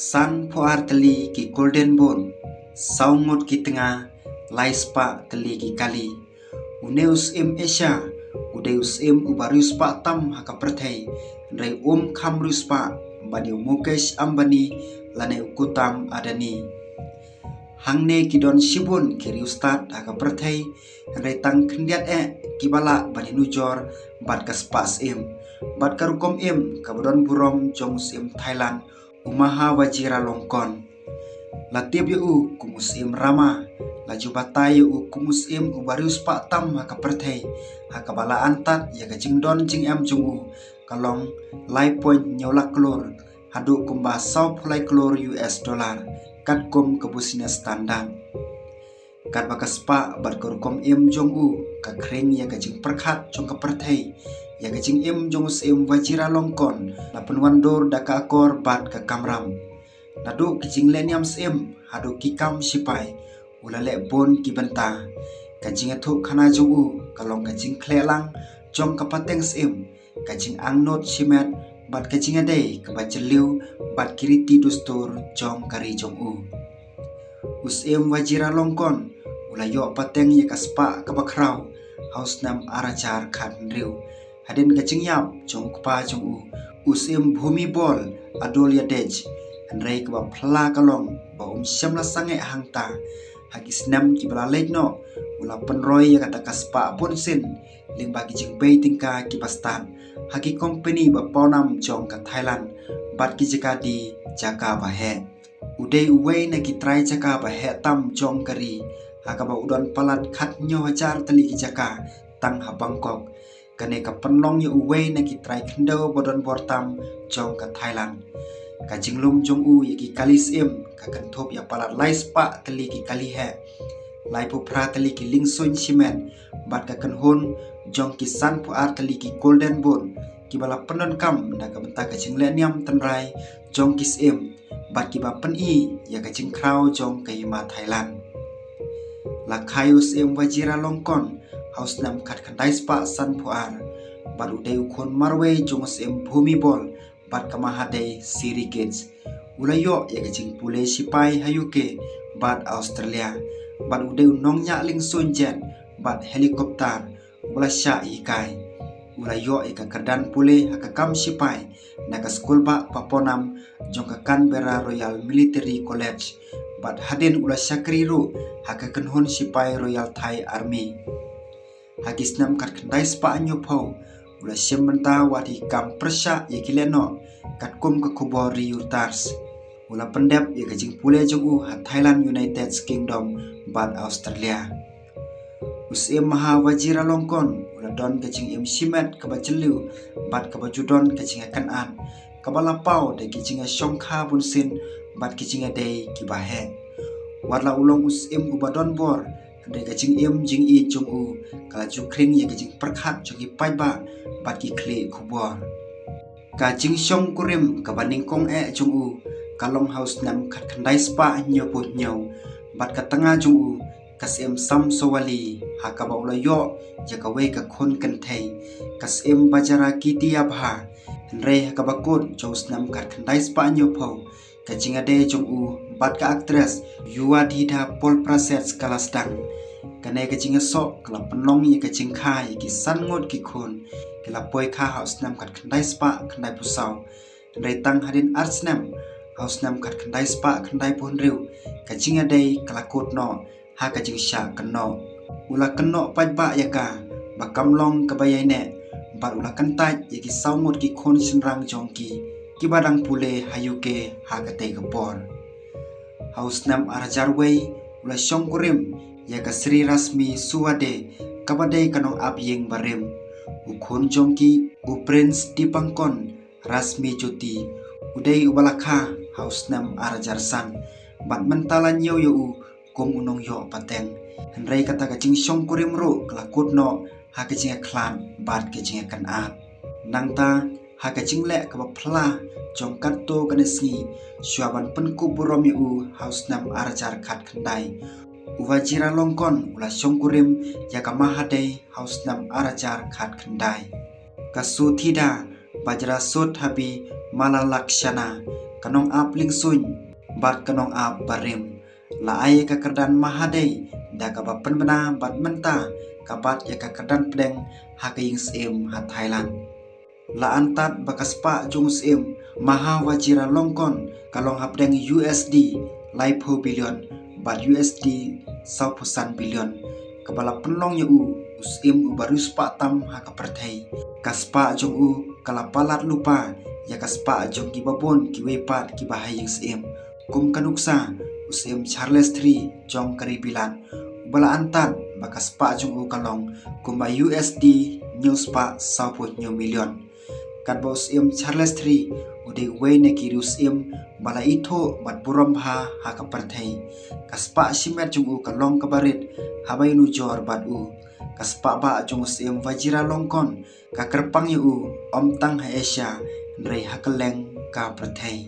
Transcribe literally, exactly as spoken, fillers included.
Sanphew ar tylli ki Golden Boot, saw ngut ki tnga, lai spah tylli ki kali. Une u syiem Asia u dei u syiem uba riewspah tam ha ka pyrthei, hynrei um kham riewspah bad ïa u Mukesh Ambani lane u Gautam Adani. Hangne ki don shibun ki riewstad ha ka pyrthei, hynrei tang khyndiat eh kiba lah ban ïanujor bad ka spah syiem bad ka rukom im kaba don burom jong u syiem Thailand, u Maha Vajiralongkorn. La tip ïa u kum u syiem Rama, la ju batai ïa u kum u syiem uba riewspah tam ha ka pyrthei, ha kaba la antad ïa ka jingdon jingem jong u ka long lai point hynñiew lak klur haduh kumba sawphew lai klur U S dollar, katkum ka Business Standard. Katba ka spah bad ka rukom im jong u ka khring ïa ka jingpyrkhat jong ka pyrthei ïa ka jingim jong u syiem Vajiralongkorn, la pynwandur da ka akor bad ka kamram. Naduh ki jinglehniam syiem haduh ki kam shipai, u la leh bun ki bynta. Ka jingïathuhkhana jong u ka long ka jingkhleh lang jong ka pateng syiem, ka jingangnud shimet bad ka jingïadei kaba jylliew bad ki riti dustur jong ka ri jong u. U syiem Vajiralongkorn u la ïoh pateng ïa ka spah kaba khraw ha u snem ar hajar khathynriew, hadien ka jingïap jong u kpa jong u, u syiem Bhumibol Adulyadej. Hynrei kaba phylla ka long ba um shym la sangeh hangta. Ha ki snem kiba la leit noh, u la pynroi ïa kata ka spah bunsien lyngba ki jingbei tyngka kiba stad ha ki kompani ba pawnam jong ka Thailand bad ki jaka die jaka ba heh. U dei uwei na ki trai jaka ba heh tam jong ka ri, ha kaba u don palat khathynñiew hajar tylli ki jaka tang ha Bangkok. Kane ka pynlong ïa uwei na ki trai khyndew ba don bor tam jong ka Thailand. Ka jinglum jong u ïa ki kali syiem ka kynthup ïa palat lai spah tylli ki kali heh, laiphew phra tylli ki liengsuiñ shimet bad ka kynhun jong ki sanphew ar tylli ki Golden Boot, kiba la pyndonkam na ka bynta ka jinglehniam tynrai jong ki syiem bad kiba pyni ïa ka jingkhraw jong ka hima Thailand. La kha ïa u syiem Vajiralongkorn ha u snem khatkhyndai spah sanphew ar bad u dei u khun marwei jong u syiem Bhumibol bad ka Mahadei Sirikit. U la ïoh ïa ka jingpule shipai ha U K bad Australia bad u dei u nongñiah liengsuiñ jet bad helicopter uba la shah hikai. U la ïoh ïa ka kyrdan pule ha ka kam shipai na ka skulbah ba pawnam jong ka Canberra Royal Military College bad hadien u la shakri ruh ha ka kynhun shipai Royal Thai Army. Ha ki snem khatkhyndai spah hynñiewphew u la shim bynta wat ha ki kam pyrshah ïa ki lehnoh, katkum ka khubor ri Reuters. U la pyndep ïa ka jingpule jong u ha Thailand, United Kingdom bad Australia. U syiem Maha Vajiralongkorn u la don ka jingim shimet kaba jylliew bad kaba ju don ka jingïakynad, kaba la paw da ki jingïashongkha bunsien bad ki jingïadei kiba heh. Wat la u long u syiem uba don bor, hynrei ka jingim jingïeit jong u ka la ju khring ïa ka jingpyrkhat jong ki paidbah bad ki khlieh khubor. Ka jingshongkurim kaba nyngkong eh jong u ka long ha u snem khatkhyndai spah hynñiewphew hynñiew bad ka tnga jong u, ka syiem Samsowali, ha kaba u la ïoh ïa kawei ka khun kynthei, ka syiem Bajarakitiyabha. Hynrei ha kaba kut jong u snem khatkhyndai spah hynñiewphew, ka jingïadei jong u bad ka actress Yuadhida Polpraseth ka la sdang. Kane ka jingïasoh ka la pynlong ïa ka jingkha ïa ki san ngut ki khun, ki la poi kha ha u snem khatkhyndai spah khyndaiphew saw. Hynrei tang hadien ar snem, ha u snem khatkhyndai spah khyndaiphew hynriew, ka jingïadei ka la kut noh ha ka jingshah kynnoh. U la kynnoh paidbah ïa ka ba kam long kaba ïaineh bad u la kyntait ïa ki saw ngut ki khun shynrang jong ki, kiba dang pule ha U K ha katei ka por. Ha u snem ar hajar wei u la shongkurim ïa ka Sri Rashmi Suwade, kaba dei ka nongap ïing barim. U khun jong ki, u Prince Dipangkon Rashmi Jyoti, u dei uba la kha ha u snem ar hajar san bad mynta la ñiew ïa u kum u nongïoh pateng. Hynrei kata ka jingshongkurim ruh ka la kut noh ha ka jingïakhlad bad ka jingïakynad. Nangta ha ka jingleh kaba phylla jong katto katne sngi, shuwa ban pynkup burom ïa u ha u snem ar hajar khatkhyndai, u Vajiralongkorn u la shongkurim ïa ka Mahadei ha u snem ar hajar khatkhyndai. Ka Suthida Bajrasothabi Malalakshana, ka nongap liengsuiñ bad ka nongap barim. La ai ïa ka kyrdan Mahadei da kaba pynbna bad mynta ka bat ïa ka kyrdan pdeng ha ka ïing syiem ha Thailand. La antad ba ka spah jong u syiem Maha Vajiralongkorn ka long hapdeng U S D laiphew billion bad U S D sawphew san billion, kaba la pynlong ïa u u syiem uba riewspah tam ha ka pyrthei. Ka spah jong u ka la palat lypa ïa ka spah jong kiba bun kiwei pat kiba ha ïing syiem, kum ka nuksa u syiem Charles three jong ka ri Bilat, uba la antad ba ka spah jong u ka long kumba U S D hynñiew spah sawphew hynñiew million. Katba u syiem Charles three u dei uwei na ki riew syiem ba la ithuh bad burom bha ha ka pyrthei, ka spah shimet jong u ka long kaba rit haba ïanujor bad u. Ka spah bah jong u syiem Vajiralongkorn ka kyrpang ïa u ym tang ha Asia hynrei ha kylleng ka pyrthei.